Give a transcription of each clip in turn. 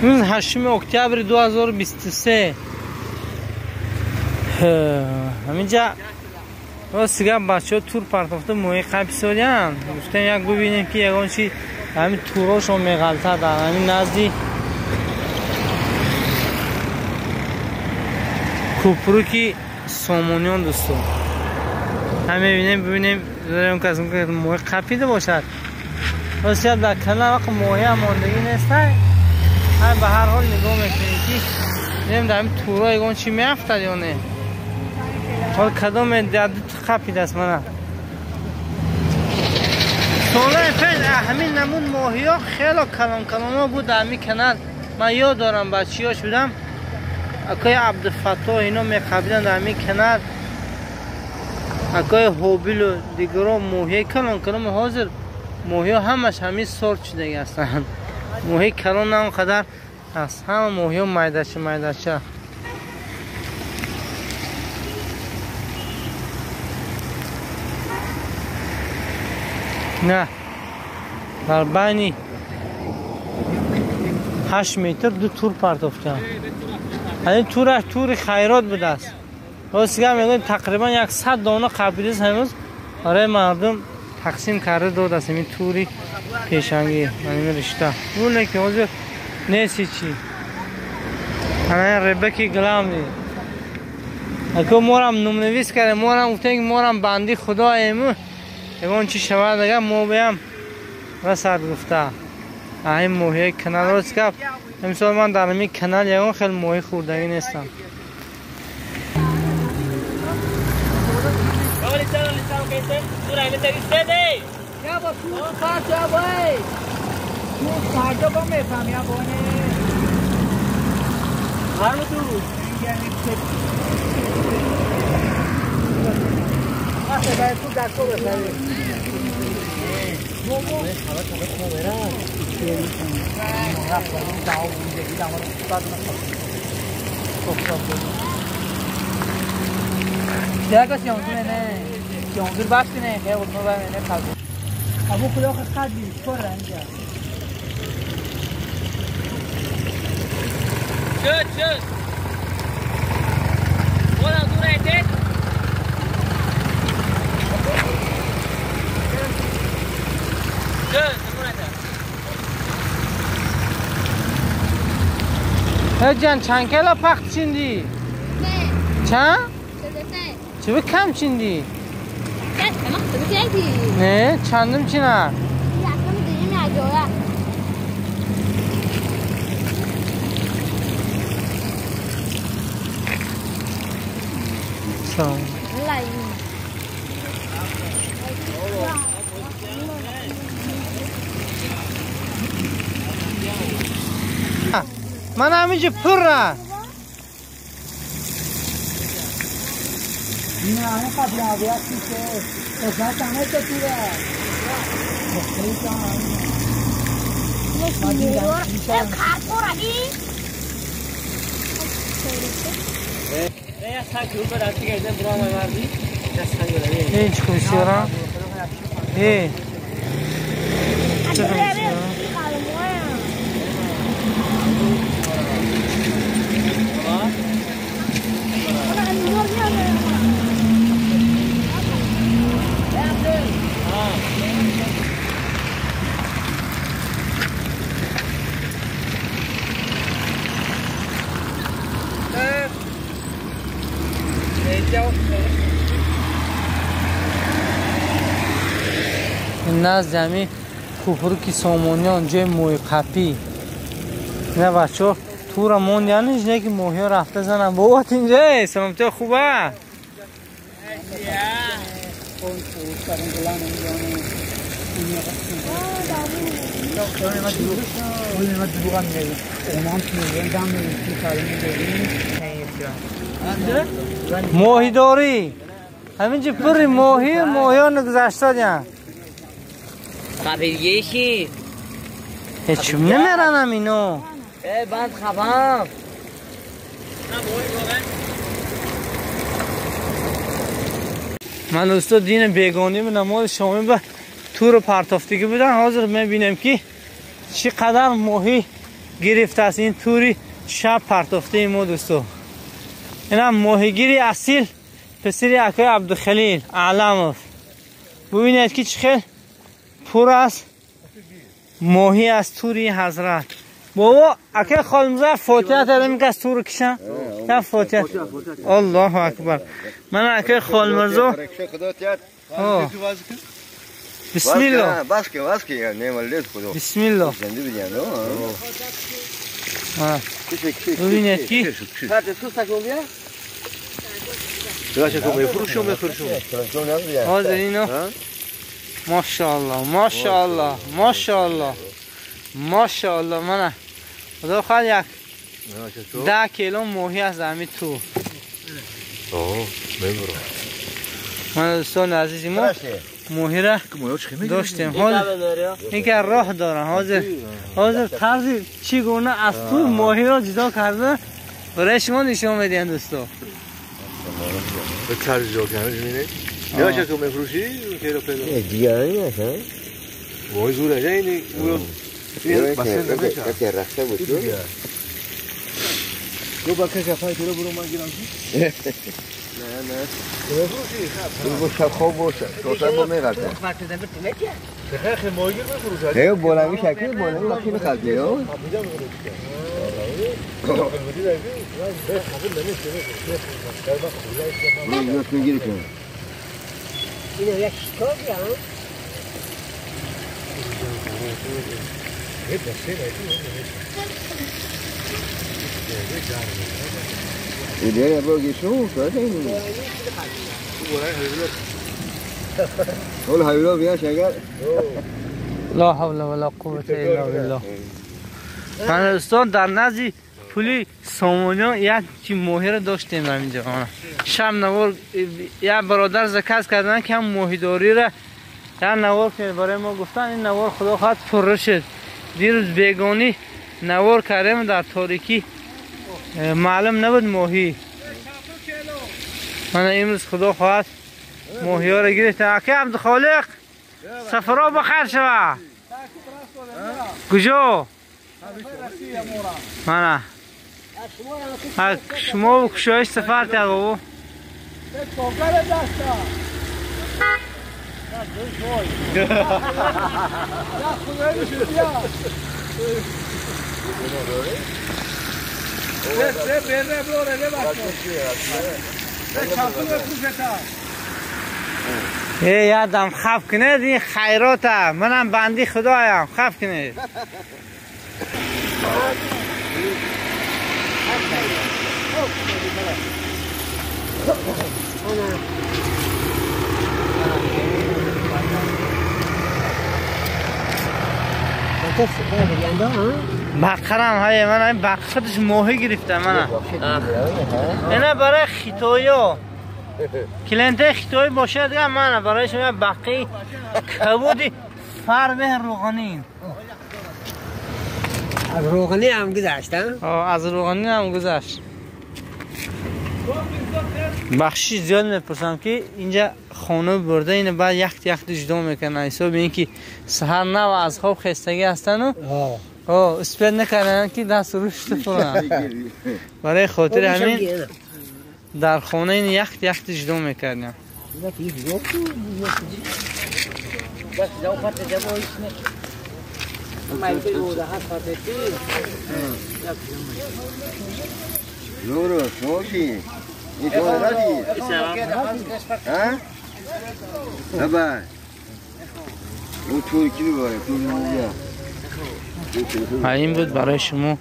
Имрӯз 8 октябри 2023. Ҳаминҷа ростига бачаҳо тур партофта моҳи қаписодиянд. Гуфтем як бубинем ки ягон чи ҳамин турошон меғалтад ҳамин назди кӯпруки Сомониён дӯстон. Ҳам мебинем бибинем кас моҳи қапида бошад. Ростига дар канал вақт моҳиам мондагӣ нестай. Ҳам ба ҳар ҳол нигоҳ мекунем ки бинем дар ҳамин туро ягон чи меафтад ё не. Ҳол кадоме дар ду қапидааст мана. Солаи пеш ҳамин намуд моҳиҳо хело калон калонҳо буд дар ҳамин канал. Ман ёд дорам бачаҳо шудам. Акои Абдуфаттоҳ ино меқабиданд дар ҳамин канал. Акои Ҳобилу дигаро моҳии калон калон. Ҳозир моҳиҳо ҳамаш ҳамин сорт шудаги ҳастанд. Моҳии калон на он қадар аст, ҳама моҳиҳо майдача майдача. На дар байни 8 метр ду тур партофтам. Ҳамин тураш тури хайрот будааст. Ростига мегӯем тақрибан 100 дона қабилист ҳанӯз барои мардум тақсим карда додааст ҳамин тури пешангӣ, ҳамин ришта. Буне ки ҳозир нест ҳечи. Ана ребеки главный. Ако морам номнавис кардем, морам гуфтем ки морам банди худоем. Ягон чи шавад агар мо биям расад гуфта. Ҳамин моҳии канал рост гап. Имсол ман дар ҳамин канал ягон хел моҳӣ хӯрдагӣ нестам. جان چند کیلو پخت چیندی؟ چند؟ چه کم چیندی؟ نه چندم چینم؟ سلام. من همینجا پر است. نه همه قبل آبیات میشه. قسمت همه چطوره؟ این چه خوشیارم؟ ای چه خوشیارم؟ назди ҳамин кӯпруки Сомониён ҷои моҳиқапӣ. Ина бачаҳо тура мондияниш не ки моҳиҳо рафта зананд. Бобот инҷа саломатиё хуба? Моҳидорӣ ҳаминҷо пури моҳӣ моҳиён гузаштадиянд. قبیلیشی هیچ نمیرنم اینو ای بند خبم. من دوستا دین بیگانی به نماز شامی به تور پرتافتگی بودن. حاضر میبینم که چقدر ماهی гирифтааст. Ин тури шаб партофтаи мо дӯсто. Инам моҳигири асил писари акои Абдухалил Аъламов. Бубинед ки чӣ хел пур аст моҳӣ аз тури ҳазрат. Бобо акои Холмирзо фотиҳа дадам ки аз туру кишам. Я фотиҳа. Аллоҳу акбар. Ман акои Холмирзо. Бисмиллоҳ. Бисмиллоҳ. Бубинед ки ҳозир ино мошааллоҳ, мошааллоҳ, мошааллоҳ, мошааллоҳ. Мана худо хоҳад як 10 кило моҳӣ аз ҳамин ту. Мана дӯстони азизи мо моҳиро доштем. Ин ки роҳ дорам ҳозир, ҳозир тарзи чӣ гуна аз ту моҳиро ҷудо карда барои шумо нишон медиҳам дӯсто. لا حول ولا قوة الا بالله. من دوستان در نزد پولی سامانیان یک چی ماهی را داشتیم همینجا. شب نوار یک برادر زکات کردن که هم ماهیداری را در نوار که برای ما گفتن این نوار خدا خواهد پر شد. دیروز بیگانی نوار کردیم در تاریکی معلوم نبود ماهی. من امروز خدا خواهد ماهی ها را گرفتم. اکی عبدالخالق سفرها بخیر شوه. کجا؟ منه شما و کشایش سفر کرد بابا. ای یادم خف کنید این خیراته. منم بندی خدایم. خف کنید. بقرم های من این بقرش ماهی گرفتم من. اینا برای خیتایی کلنته خیتایی باشه دیگه. من برای شما بقی کبودی فربه روغنی. از روغنی هم گذشت. از روغنی هم گذشت. بخشی زیاد میپرسم که اینجا خانه برده اینو بعد یک یک جدا میکنن. حساب این که سحر نه و از خواب خستگی هستن و اسپید نکردن که دست روش تفرن. برای خاطر همین در خانه این یک یک جدا میکردن. این بود برای شما.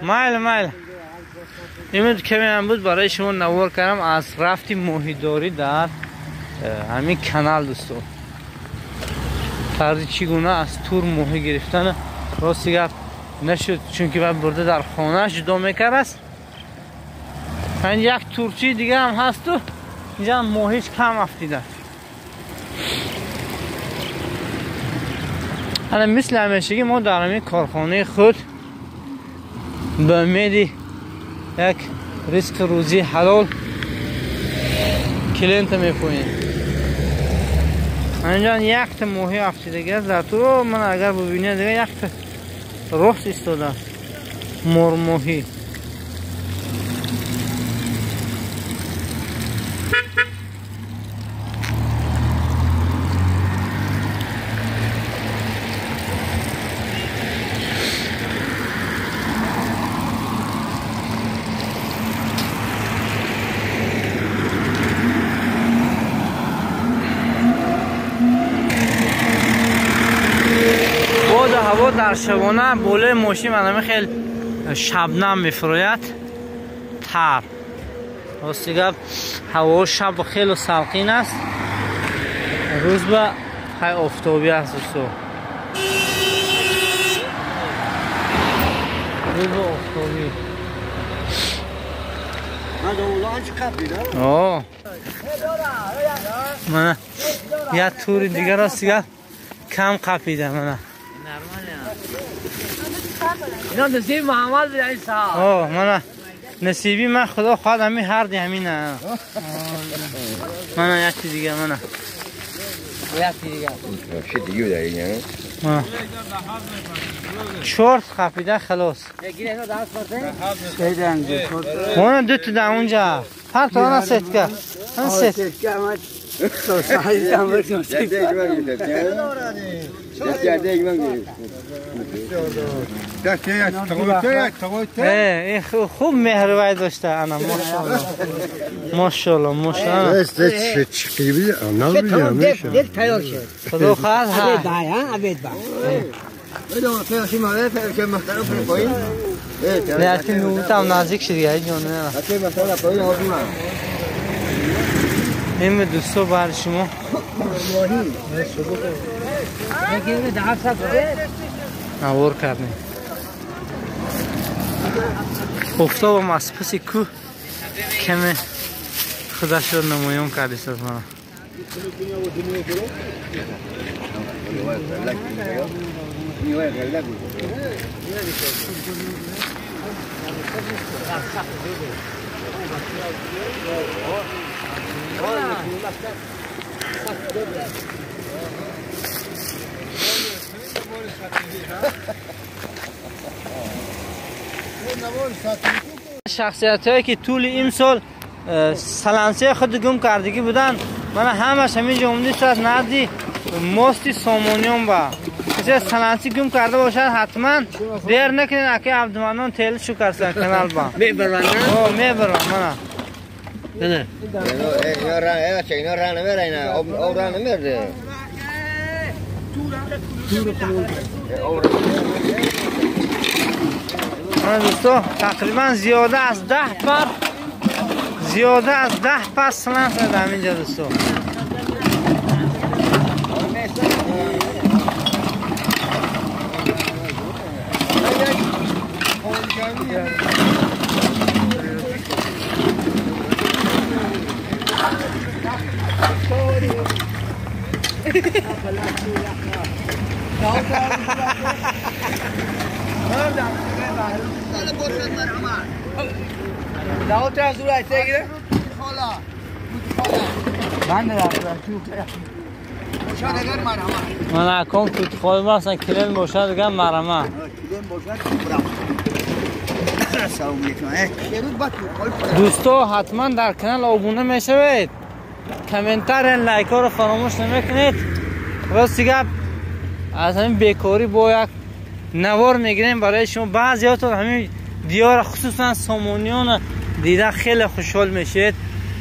مایل مایل این بود که من بود برای شما نوار کردم از رفتی ماهیداری در همین کانال دوستو. طرز چگونه از تور ماهی گرفتن راستی گفت نشد چون که بعد برده در خانه جدا میکرد است. یک تورچی دیگه هم هست و اینجا ماهیش کم افتیده. حالا مثل همیشگی ما در همین کارخانه خود به امید یک رزق روزی حلال کلینت میپوییم. Инҷо якта моҳӣ афтидагӣ аст дар ту. Ман агар бубинед дига якта рост истодааст мормоҳӣ. ҳаво дар шабона болои мошин манами хел шабнам мефурояд тар. Рости гап ҳаво шаб хело салқин аст, рӯз ба хай офтобӣ аст дӯсто. Рӯз ба офтобӣ. Мана як тури дигар рости гап кам қапида мана. اینا نصیب محمد بود این سال. آه من نصیبی من خدا خواهد همین هر دی همینه. من یک چیز دیگه من. یک چیز دیگه. چه دیگه داری نه؟ شورت خفیده خلاص. اون دو تا در اونجا. هر تا اون ست که. اون ست. خوب مهربانی داشته انا ماشاءالله ماشاءالله ماشاءالله. خدا خواهد نه که نوتم نزدیک شد دیگه جون. این دوستا بر شما نوار کردیم. افتابم از پس کوه کمی خودش رو نمایان کرده است از من. شخصیت هایی که طول این سال سلنسه خود گم کردگی بودن من همش همینجا اومده از نزدی ماستی سامانیان با کسی سلنسی گم کرده باشد حتما دیر نکنین اکی عبدالمنان تیل شو کرسن کنال با میبرن او میبرن من نه اینا راه نمیره اینا آب راه نمیره. دوستان تقریبا زیاده از 10 پر زیاده از 10 پر سلنس در اینجا دوستان. من اکام توت مثلا کلین باشد دیگه مرمه. دوستا حتما در کانال آبونه میشوید، کامنتار لایک ها رو فراموش نمیکنید. راست گپ از همین بیکاری با یک نوار میگیریم برای شما. بعضیاتون همین دیار خصوصا سامانیان دیده خیلی خوشحال میشید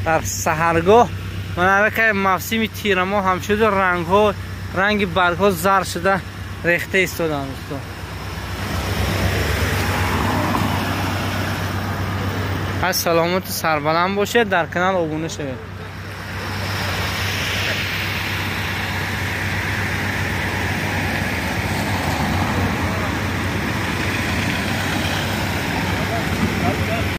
در سحرگاه. من که موسم تیره ماه هم شده، رنگ ها رنگ برگ ها زرد شده ریخته ایستادن دوستان. از سلامت و سربلند باشید، در کانال آبونه شوید.